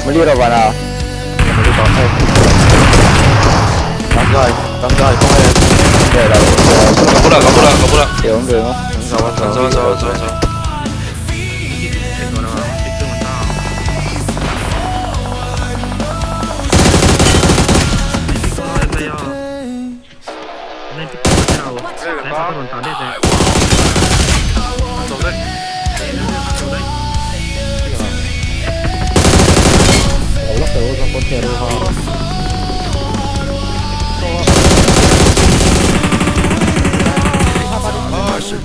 물리러 봐라. 搞不了，搞不了，搞不了。有没有？走走走走。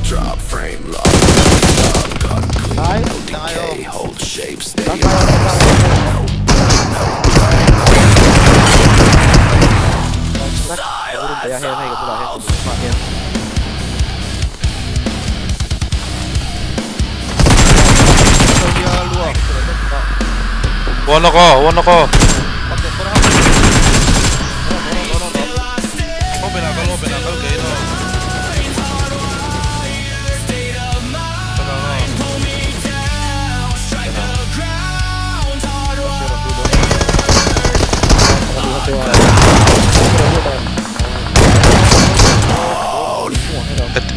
Drop frame lock. Gun clean, no decay, hold shape, stay no 원어거 원어거.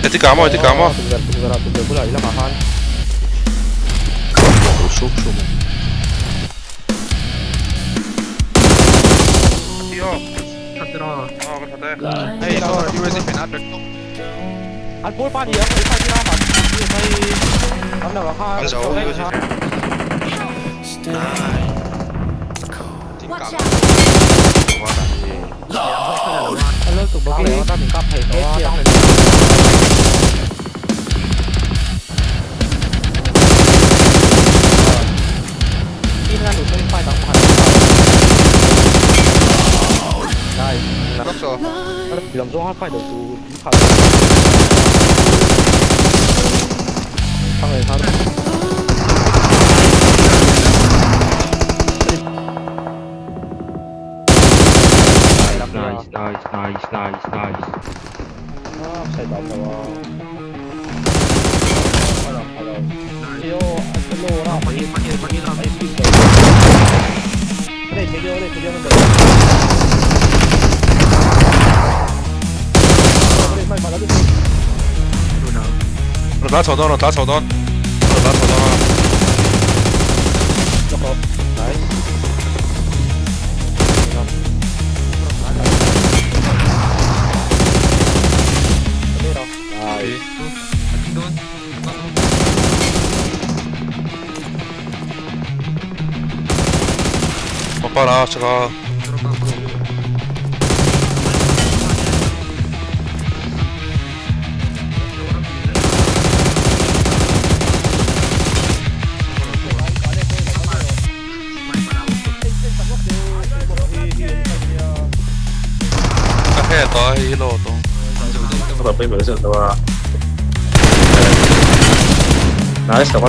Etikámo, etikámo. Watch out! Nice, nice, nice, nice, nice. 打草刀了，打草刀，打草刀了。 오빠라 제가 Nice, 나